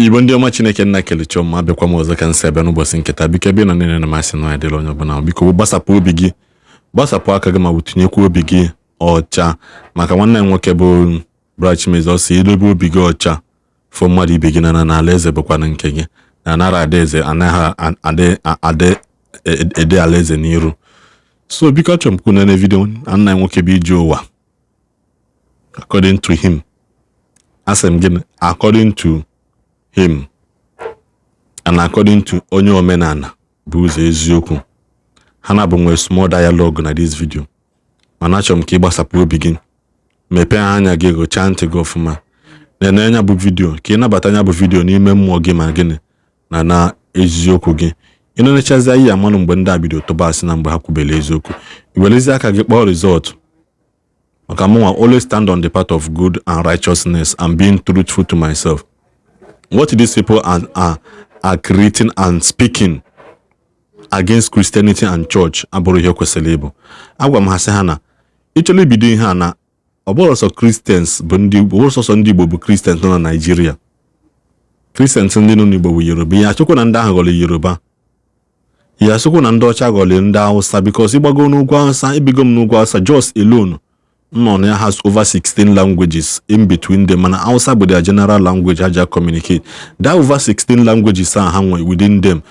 Igbo ndị ọma, Chineke nna kelechi ọma. Abịakwa m ọzọ ka m si abịa n'ụbọchị nke taa. Biko, ebe ị nọ niile na masị na adịla onye ọbụla. Biko, gbasapụ obi gị, gbasapụ aka gị, ma bụ tinyekwa obi gị ọcha, maka nwanne m nwoke bụ Bright Chimezie ọsọ idobe obi gị ọcha fụ mmadụ ibe gị na ala eze bụkwana nke gị na anara adaeze anaghị adị adị ede alaeze n'iru. So biko, achọrọ m kwunu na video nna ya nwoke bụ ije ụwa. According to him, asị m gịnị? According to him and according to onye omenala bụ ụzọ eziokwu, ha na-abụ nwee small dialogue na this video. Mana achọrọ m ka ị gbasapụ obi gị, mepee anya gị, gụchaa ntị gị ọfụma, nene anya bụ video, ka ị nabata anya bụ video n'ime mmụọ gị ma gịnị na eziokwu gị. Ị na-enechazi ihe amanụ mgbe ndị a bido tụba asị na mgbe ha kwubere eziokwu, i werezi aka gị kpọọ result. Maka mụnwa always stand on the path of good and righteousness and being truthful to myself. What these people are creating and speaking against Christianity and church abụrụ ihe kwesịrị ịbụ. Agwa m ha sị ha na ịchọrọ ibido ihe a na ọ bụrụ sọ Christians bụ ndị, ọ bụrụ sọsọ ndị Igbo bụ Christians nọ na Nigeria. Christians ndị nọ n'Igbo bụ Yoruba. Ya achọkwa na ndị ahụ ghọrọ Yoruba, ya asịkwa na ndị ọcha ghọrọ ndị Hausa, because ịgbago n'ugwu Hausa, ebigo m n'ugwu Hausa, just alone nọ na ya has over 16 languages in between them, mana Hausa bụ their general language ha ji communicate. That over 16 languages a ha nwe within them,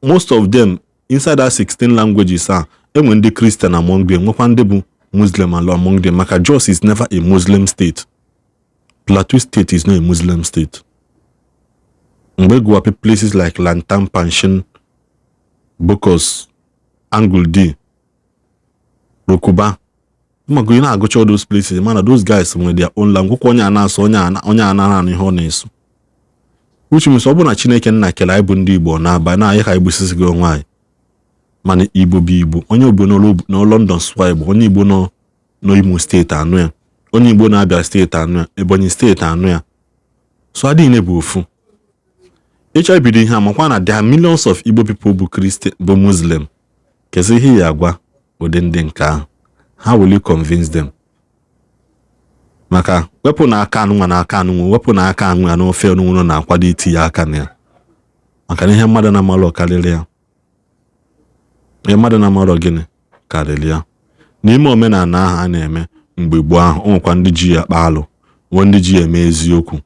most of them, inside that 16 languages a, enwe ndị Christian among them, nwekwa ndị bụ Muslim among them, maka Jos is never a Muslim state. Plateau State is not a Muslim state. Mgbe gụwa places like Langtang, Pankshin, Bokkos, Angul D, Rukuba, maka ị na-agụcha all those places, mana those guys nwere their own language. Onye a na-asụ, onye a na-anụ ihe ọ na-esu, which means ọ bụrụ na Chineke nna kere anyị bụ ndị Igbo na-aba na anyị ka anyị gbusisi gị onwe anyị. Mana Igbo bụ Igbo. Onye Igbo nọ London sụọ Igbo, onye Igbo nọ n'Imo Steeti anụ ya, onye Igbo na-Abia Steeti anụ ya, Ebonyi Steeti anụ ya. So adịghị bụ ofu. Ịchọ ibido ihe a, makwa na there are millions of Igbo people bụ Christian, bụ Muslim. Kezi ihe ya agwa ụdị ndị nke ahụ? How will you convince them? Maka wepụ na aka anụnwa na aka anụnwa, wepụ na aka anụnwa n'ofe onụnụ na-akwado itinye aka na ya, maka na ihe mmadụ na-amalụ karịrị ya, ihe mmadụ na-amalụ gịnị karịrị ya. N'ime omenala ahụ a na-eme mgbe gboo ahụ, o nwekwa ndị ji ya kpa alụ, nwee ndị ji ya eme eziokwu.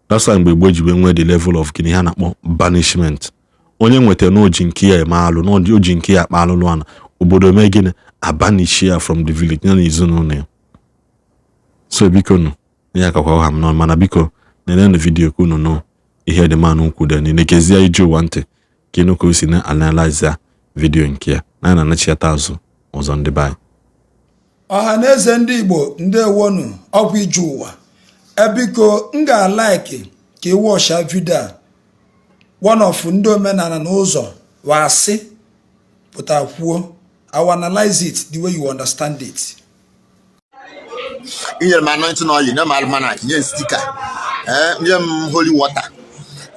That's why mgbe gboo ji wee nwee the level of gịnị ha na-akpọ banishment. Onye nweta na oji nke ya eme alụ, na oji nke ya akpa alụlụ ana obodo, mee gịnị? Abanish ya from the village ya na ezinụlọ ya. So biko nụ, ihe akakwa ha m nọ, mana biko nenenu video ka unu nụ ihe dị manụ nkwude niile. Gezie ije ụwa ntị ka ịnụ ka o si na-analyze ya video nke ya na anyị na-anachiata azụ ọzọ, ndị be anyị. Ọha na eze ndị Igbo, ndewonu. Ọkwa ije ụwa. Ebiko, m ga-alike ka ị watcha video a. One of ndị omenala na ụzọ wasị pụta kwuo. I will analyze it the way you understand it. I nyere m anointing oil, nye m almanac, nye m sticker, ee, nye m holy water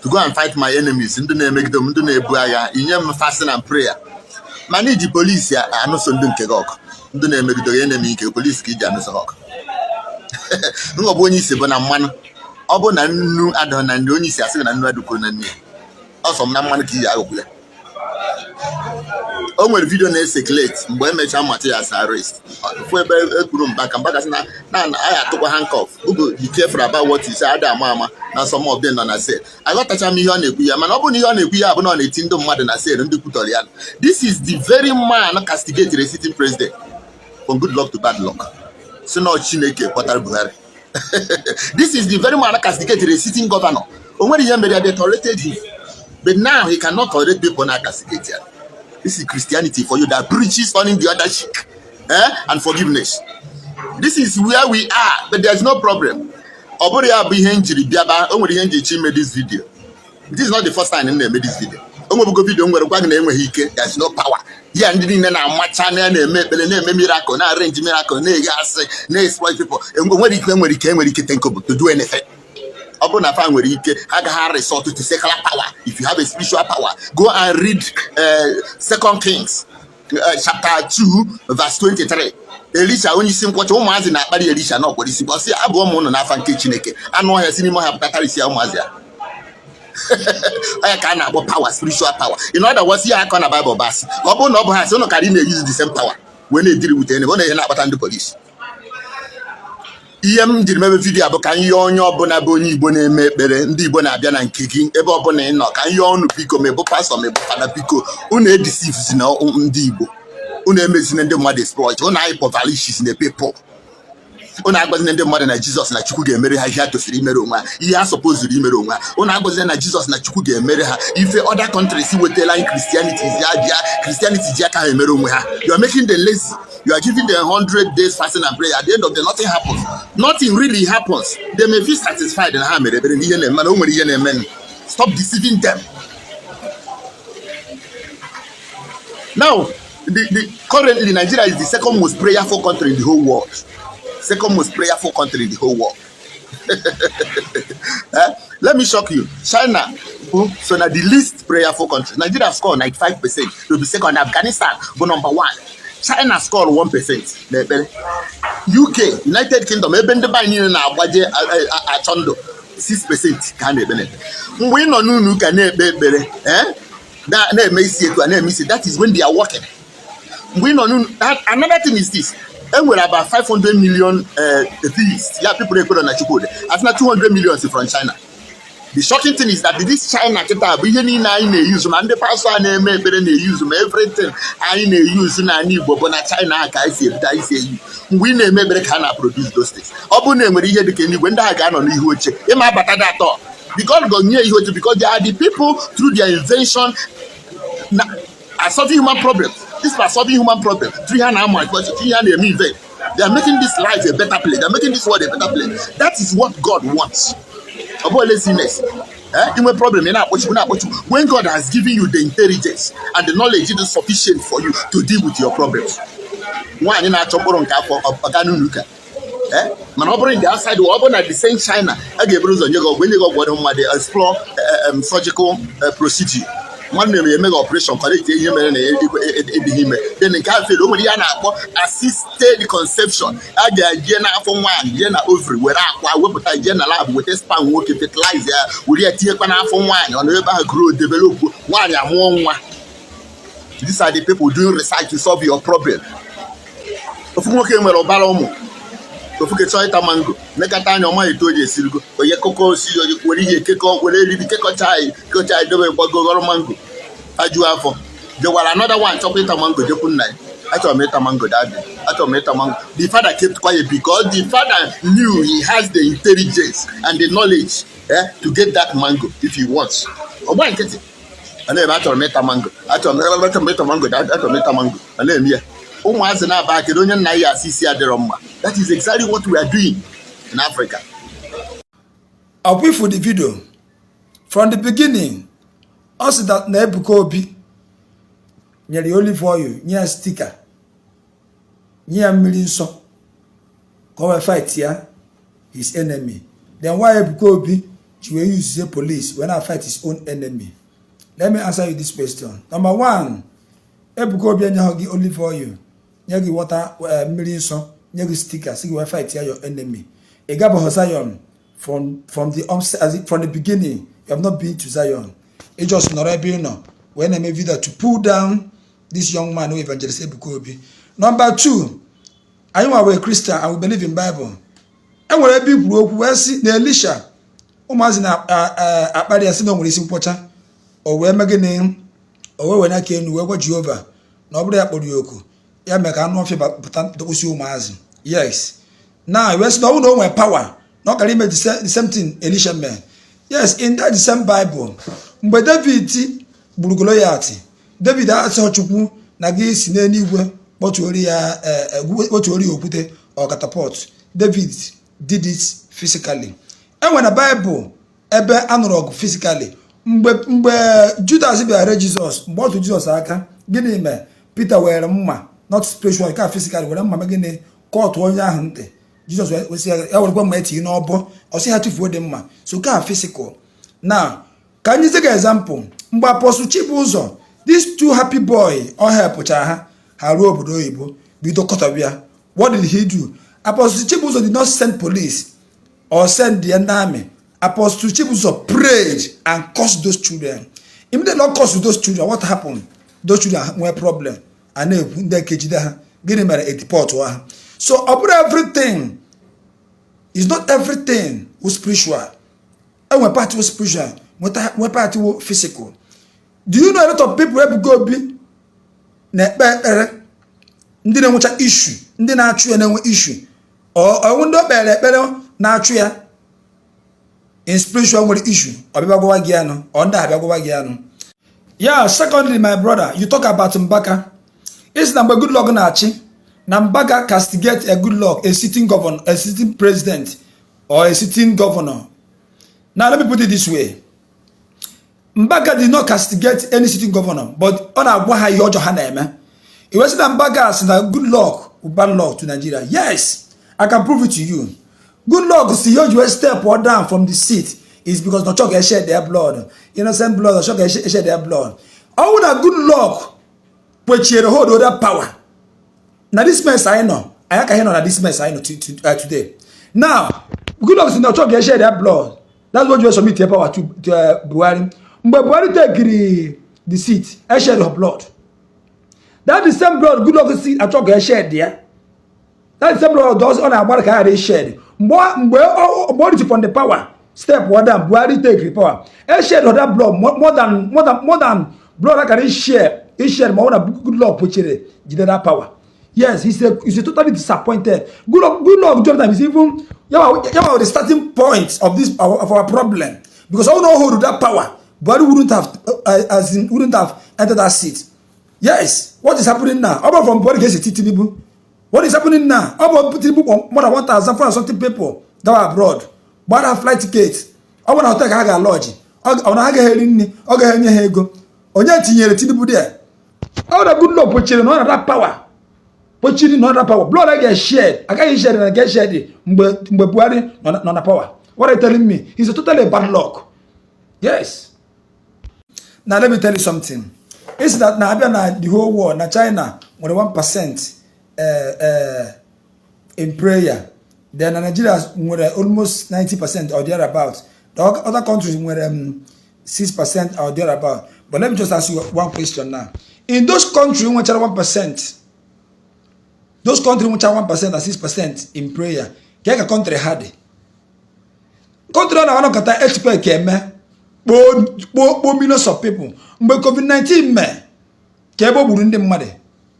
to go and fight my enemies, ndị na-emegide m, ndị na-ebu agha. Inye m fasting and prayer, mana iji polisi anụso ndị nke gị ọgụ, ndị na-emegide gị, enemy nke polisi ka iji anụso ha ọgụ. Nghọbụ onye isi bụ na mmanụ. Ọ bụ na nnu adịghị na nri, onye isi asị gị na nnu adịkwuru na nri ya. Ọsọ m na mmanụ ka iji aghọkwu ya. O nwere video na-ecirculate mgbe emechaa Matias arrest, fụ ebe e kwuru Mbaka, Mbaka sị na anyị atụkwa handcuff. Ugo, be careful about what you say, ada ama ama na some of them nọ na cell. Aghọtacha m ihe ọ na-ekwu ya, mana ọ bụrụ na ihe ọ na-ekwu ya bụ na ọ na-eti ndị mmadụ na cell, ndị kwutọrọ ya, this is the very man castigated a sitting president from good luck to bad luck, si na Chineke kpọtara Buhari. This is the very man castigated a sitting governor. O nwere ihe mere ya, they tolerated him, but now he cannot tolerate people na castigate ya. This is Christianity for you that preaches turning the other cheek, eh, and forgiveness. This is where we are, but there's no problem. Ọ bụrụ ya bụ ihe m jiri bịaba, o nwere ihe m ji chi ime this video. This is not the first time m na-eme this video. O nwebugo video m nwere gwa gị na enweghị ike, there's no power. Ya ndị niile na-amacha na ya na-eme ekpere, na-eme miracle, na-arrange miracle, na-eghe asị, na-exploit people. Enwere ike, enwere ike, enwere ike tenkobo to do anything. Ọ bụrụ na fa nwere ike, ha agaghị resort to secular power. If you have a spiritual power, go and read Second Kings chapter 2 verse 23. Elisha onye isi nkwọcha, ụmụazị na-akparị Elisha na ọkwara isi, ọ sị abụọ m ụnụ n'afa nke Chineke, anụ ọhịa si n'ime ọhịa pụta karịsịa ụmụazị ya. Onye ka a na-akpọ power, spiritual power. In other words, ihe akọ na Bible bụ asị. Ọ bụrụ na ọ bụ ha asị, ụnụ karị na-use the same power wee na-ediri with enemy. Ọ na-ihe na-akpata ndị polisi. Ihe m jiri mebe video bụ ka m yọọ onye ọbụla bụ onye Igbo na-eme ekpere, ndị Igbo na-abịa na nke gị, ebe ọbụla ị nọ, ka m yọọ unu, biko, ma ị bụ pastor, ma ị bụ fada, biko, unu edeceive na ndị Igbo, unu emezina ndị mmadụ exploit, unu impoverish na people, unu agwazina ndị mmadụ na Jizọs na Chukwu ga-emere ha ihe ha tosiri imere onwe ha, ihe ha supposed imere onwe ha. Unu agwazina na Jizọs na Chukwu ga-emere ha ife other countries wetala anyị Christianity ya bịa, Christianity ji aka ha emere onwe ha. You are making them lazy. You are giving them 100 days fasting and prayer. At the end of the, nothing happens. Nothing really happens. They may feel satisfied na ha mere ekpere na ihe na-eme, mana o nwere ihe na-eme. Stop deceiving them. Now, currently Nigeria is the second most prayerful country in the whole world. Second most prayerful country in the whole world. Eh? Let me shock you. China bụ so na the least prayerful country. Nigeria score 95% to be second. Afghanistan bụ number one. China score 1% n'ekpere. UK, United Kingdom, ebe ndị be anyị niile na-agbaje achọ ndụ, 6% ka a na-ekpe n'ekpere. Mgbe ị nọ n'ụlọ ụka na-ekpe ekpere, eh? Na-eme isi etu a na-eme isi, that is when they are working. Mgbe ị nọ n'ụlọ, another thing is this: e nwere about 500 million atheists, ya people ekwere na Chukwu dị, asị na 200 million si from China. The shocking thing is that this China kịta bụ ihe niile anyị na-euse, ma ndị pastor a na-eme ekpere na-euse, ma everything anyị na-euse n'ala Igbo bụ na China ka anyị si ebute, anyị si eyi. Mgbe ị na-eme ekpere ka a na-produce those things. Ọ bụrụ na e nwere ihe dị ka eluigwe, ndị a ga-anọ n'ihu oche ịma abata dị atọ, because God nye ihe oche, because they are the people through their invention na are solving human problems. These are solving human problems through ihe a na-amụ akpọchi, ihe a na-eme invent. They are making this life a better place. They are making this world a better place. That is what God wants. Ọ bụghị laziness. Eh? Inwe problem, ị na-akpọchukwu, na-akpọchukwu, when God has given you the intelligence and the knowledge is sufficient for you to deal with your problems. Nwaanyị na-achọ mkpụrụ nke afọ, ọga n'ụlọ ụka. Eh? Mana ọ bụrụ in the outside world, ọ bụrụ na the same China, a ga-eburu ụzọ nye gị ọgwụ, enye gị ọgwụ, ọdụ mmadụ explore surgical procedure, nwanne m, eme gị operation, correct ihe mere na ịdịghị ime. Then nke a fail, o nwere ihe a na-akpọ assisted conception. A ga-eje n'afọ nwaanyị, jee na ovary, were akwa wepụta, jee na lab, weta sperm nwoke, fertilize ya, were ya tinyekwa n'afọ nwaanyị. Ọ nọ ebe ahụ grow, develop, nwaanyị amụọ nwa. These are the people doing research to solve your problem. Ofu nwoke nwere ụbara ụmụ. Ofu chọọ ịta mango, mekata anya ọma etu o ji esirigo onye kọkọ osi, were ihe kekọ, were eriri kekọcha anyị, kekọcha anyị, dobe, gbago, ghọrọ mango, tajuo afọ, jewara. Another one chọkwa ịta mango, jekwu nna ya, "Achọrọ m ịta mango, daddy, achọrọ m ịta mango." The father kept quiet because the father knew he has the intelligence and the knowledge, to get that mango if he wants. Ọgba nkịtị, ọ na-eme, "Achọrọ m ịta mango, achọrm ịta mango, daddy, achọrọ m ịta mango." Ọ na-eme ya. Ụmụazị na-aba, kedu onye nna ya asị isi adịrọ mma? That is exactly what we are doing in Africa. Ọkwa ifu the video from the beginning, ọ sị that na Ebuka Obi nyere ya olive oil, nye ya sticker, nye ya mmiri nsọ ka o wee fight ya his enemy. Then why Ebuka Obi ji wee use police wee na fight his own enemy? Let me answer you this question. Number one, Ebuka Obi enyeghị gị olive oil, nye gị water, mmiri nsọ, nye gị sticker, si gị wee fight ya your enemy. Ị gabeghị Zion from the onset, as in, from the beginning you have not been to Zion. Ị just nọrọ ebe ị nọ wee na-eme video to pull down this young man who Evangelist Ebuka Obi. Number two, anyị nwa wee Christian and we believe in Bible. E nwere ebe i kwuru okwu wee sị na Elisha, ụmụazị na-akparị ya, sị na o nwere isi nkwọcha. O wee mee gịnị? O wee were aka enu wee gwa Jehova na ọ bụrụ ya kpọrọ ya oku, ya mee ka anụ ọfịa pụta dọkpụsị ụmụazị. Yes, now wee sị na ọ bụrụ na o nwere power, na ọ kara ime the same thing Elisha mere. Yes, in that the same Bible, mgbe David gburu Goliath, David asịghị Chukwu na gị si n'eluigwe kpọtuoro ya kpọtuoro ya okwute or catapult. David did it physically. E nwere na Bible ebe a nụrụ ọgụ physically. Mgbe Judas bịara ree Jizọs, mgbe ọ tụ Jizọs aka, gịnị mee? Peter were mma, not spiritual, ka physically, were mma mee gịnị? Kọtụ onye ahụ ntị. Jizọs wee sị ya, ya werekwa mma etinye n'ọbọ. Ọ sị ha tụfuo dị mma. So ka physical. Now, ka anyị zie gị example. Mgbe Apostle Chibụzọ, these two happy boy, ọ helpụchara ha, ha ruo obodo oyibo, bido kọtọbịa, what did he do? Apostle Chibụzọ did not send police or send the ndị army. Apostle Chibuzo prayed and cursed those children. Immediately ọ cursed those children, what happened? Those children nwee problem. A na-ekwu ndị ekejide ha. Gịnị mere? E deport ha. So ọ bụrụ everything is not everything wụ spiritual. Enwe part wụ spiritual, nwee part wụ physical. Do you know a lot of people Ebuka Obi na-ekpe ekpere, ndị na-enwecha issue, ndị na-achụ ya na-enwe issue, ọnwụ ndị o kpere ekpere na-achụ ya in spiritual nwere issue, ọbịa gwawa gị anụ, ọ ndị abịa gwawa gị anụ ya? Secondly, my brother, you talk about Mbaka. Isi na mgbe Goodluck na-achị, na Mbaka castigate a Goodluck, a sitting governor, a sitting president or a sitting governor. Now let me put it this way: Mbaka did not castigate any sitting governor, but ọ na-agwa ha ihe ọjọọ ha na-eme. Iwe sị na Mbaka sị na Goodluck bad luck to Nigeria. Yes, I can prove it to you. Goodluck si ihe o ji wee step or down from the seat is because na ọ chọghị shed their blood, innocent blood. Ọ chọghị shed their blood. Ọ bụrụ na Goodluck kwechiere hold that power, na this mess anyị nọ, anyị akaghị nọ na this mess anyị nọ today. Now Goodluck si na ọ chọghị shed their blood. That's what you submit your power to Buhari. Mgbe Buhari take the seat, e shed her blood. That the same blood Goodluck si achọ ka e shed ya, that the same blood ọ na-agbara ka a ghara shed. Mgbe ọ from the power step one down, Buhari take the power, e shed that blood more than blood akara share e shed ma ọ na Goodluck kwechere jide that power. Yes, he's a totally disappointed. Goodluck Jonathan is even yawa the starting point of our problem, because all know hold that power, Buhari wouldn't have as in wouldn't have entered that seat. Yes, what is happening now? How about from Buhari gets Tinubu? What is happening now? How about Tinubu, more than 1,400 something people that were abroad, gbara flight ticket? Ọ bụ na hotel ka ha ga-alọji, ọ na ha gaghị eri nri, ọ gaghị enye ha ego. Onye tinyere Tinubu there? Ọ na Goodluck kpochiri na ọ na that power, kpochiri na ọ na power. Blood a ga-shed agaghị shed na get shed mgbe Buhari nọ na power. What are you telling me? He's a totally bad luck. Yes. Now let me tell you something. It's that na abịa na the whole world, na China nwere 1% in prayer, then na Nigeria nwere almost 90% or thereabout. The other countries nwere 6% or thereabout. But let me just ask you one question now. In those countries nwechara 1%, those countries nwechara 1% and 6% in prayer, ka country ha dị? Country ọ na-anọkọta earthquake eme kpoo millions of people. Mgbe COVID-19 mee, ka ebe o gburu ndị mmadụ,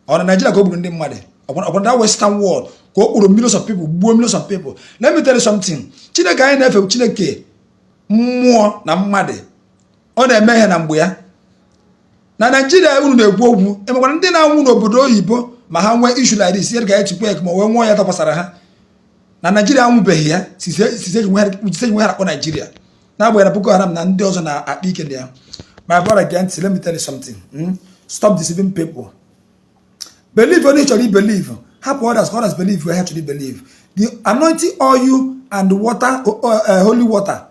ọ na Nigeria ka o gburu ndị mmadụ? Ọkwa that Western world ka o kpuru millions of people, gbuo millions of people. Let me tell you something. Chineke anyị na-efe, Chineke mmụọ na mmadụ, ọ na-eme ihe na mgbe ya. Na Naijiria unu na-ekwu okwu, enwekwara ndị na-anwụ n'obodo oyibo ma ha nwee issue like this, ga echikwa ma wee nwụọ ya dakwasara ha. Na Naijiria anwụbeghị ya sise ji nwe ha akpọ Naijiria, n'agbanyeghị na Boko Haram na ndị ọzọ na-akpa ike na ya. My brother, gee ntị, let me tell you something. Stop deceiving people. Believe only chọrọ believe. Hapụ others, others believe where ha chọrọ believe. The anointing oil and the water, holy water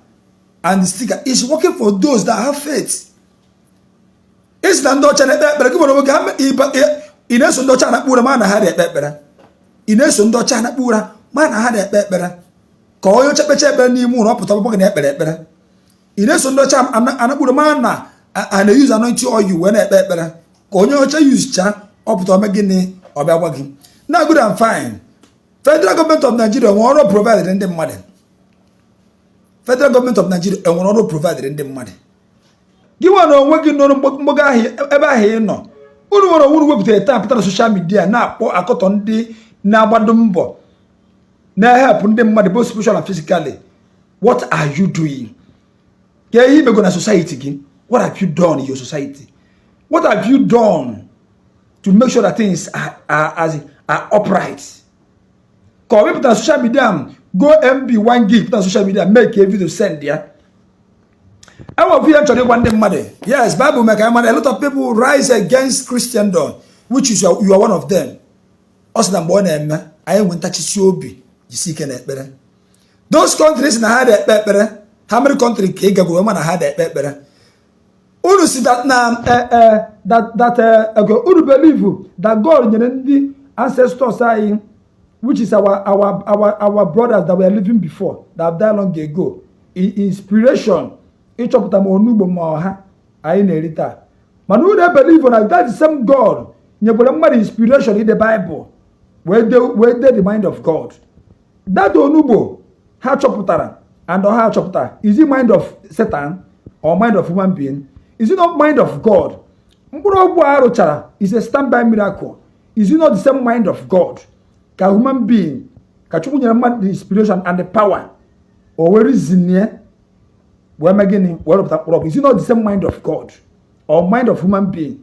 and the sticker is working for those that have faith. Isi na ndị ọcha na-ekpe ekpere, gị nwere onwe gị, ị na-eso ndị ọcha na-akpụ ụra ma na ha na-ekpe ekpere. Ị na-eso ndị ọcha na-akpụ ụra ma na ha na-ekpe ekpere. Ka onye ọcha kpecha ekpere n'ime ụlọ, ọ pụta ọgbọ gị na ekpere ekpere. Ị na-eso ndị ọcha anakpụ ụra ma na a na-use anointing oil wee na-ekpe ekpere. Ka onye ọcha yuzicha, ọ pụta ome gịnị? Ọ bịa gwa gị na good and fine. Federal Government of Nigeria enwere ọrụ provide ndị mmadụ? Federal Government of Nigeria enwere ọrụ provide ndị mmadụ? Gị nwa na onwe gị nọrọ mgbago ahụ ebe ahụ ị nọ, unu nwere onwe unu wepụtara taa, pụtara social media na-akpọ akọtọ ndị na-agbado mbọ na-ehepụ ndị mmadụ, both spiritual and physically. What are you doing? Ka ihe imego na society gị? What have you done in your society? What have you done to make sure that things are upright? Ka ọ wepụta na social media m go MB 1 gig, pụta na social media, make a video, send ya. Enwere ihe m chọrọ ịgwa ndị mmadụ. Yes, Bible make ka mara a lot of people rise against Christendom, which is you are one of them. Ọ sị na mgbe ọ na-eme, anyị nwe ntachisi obi, jisi ike na ekpere. Those countries na ha na-ekpe ekpere, how many country ka ị gagoro ma na ha na-ekpe ekpere? Unu si that na that okay, unu believe that God nyere ndị ancestors anyị, which is our brothers that were living before, that have died long ago. Inspiration ịchọpụta ma onugbo ma ọha anyị na-eri taa, mana unu ebelieve na that same God nyekwara mmadụ inspiration ide Bible wee dee the mind of God. That onugbo ha chọpụtara and ọha chọpụtara, is it mind of Satan or mind of human being? Is it not mind of God? Mkpụrụ ọgwụ a rụchara is a standby miracle. Is it not the same mind of God ka human being, ka Chukwu nyere mmadụ the inspiration and the power, o wee reason wee mee gịnị, wee rụpụta mkpụrụ ọgwụ? Is it not the same mind of God or mind of human being?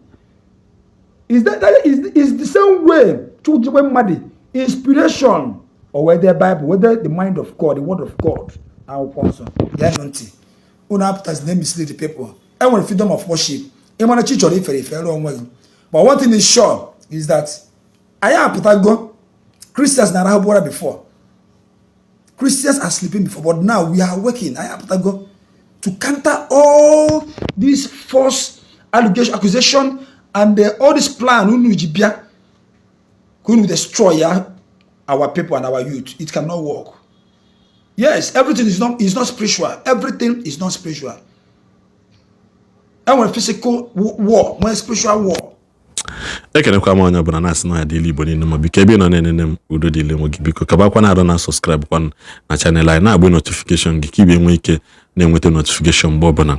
Is that is the same way Chukwu jikwe mmadụ inspiration, o wee dee Bible, wee dee the mind of God, the word of God, Akwụkwọ Nsọ? Geenụ ntị, unu apụtazi na mislead the people. E nwere freedom of worship. Ịmara chi chọrọ ifere, ifere onwe gị. But one thing is sure is that anyị apụtago. Christians na-arahụ ụra before, Christians are sleeping before, but now we are working. Anyị apụtago to counter all these false allegation, accusation and all this plan unu ji bịa ka unu destroy ya, our people and our youth. It cannot work. Yes, everything is not spiritual. Everything is not spiritual. Enwere physical war, nwere spiritual war. Ekelekwa m onye ọbụla na-asị na ya dịla Igbo niile ma. Biko, ebe ị nọ na-enene m, udo dịle nwe gị. Biko, kabakwa na arụ na subscribe kwan na channel anyị, na-agba notification gị ka ibe nwee ike na-enweta notification mgbe ọbụla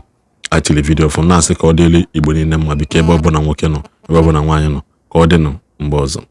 atili video fọm. Na-asị ka ọ dịrị Igbo niile mma. Biko, ebe ọbụla nwoke nọ, ebe ọbụla nwaanyị nọ, ka ọ dịnụ mgbe ọzọ.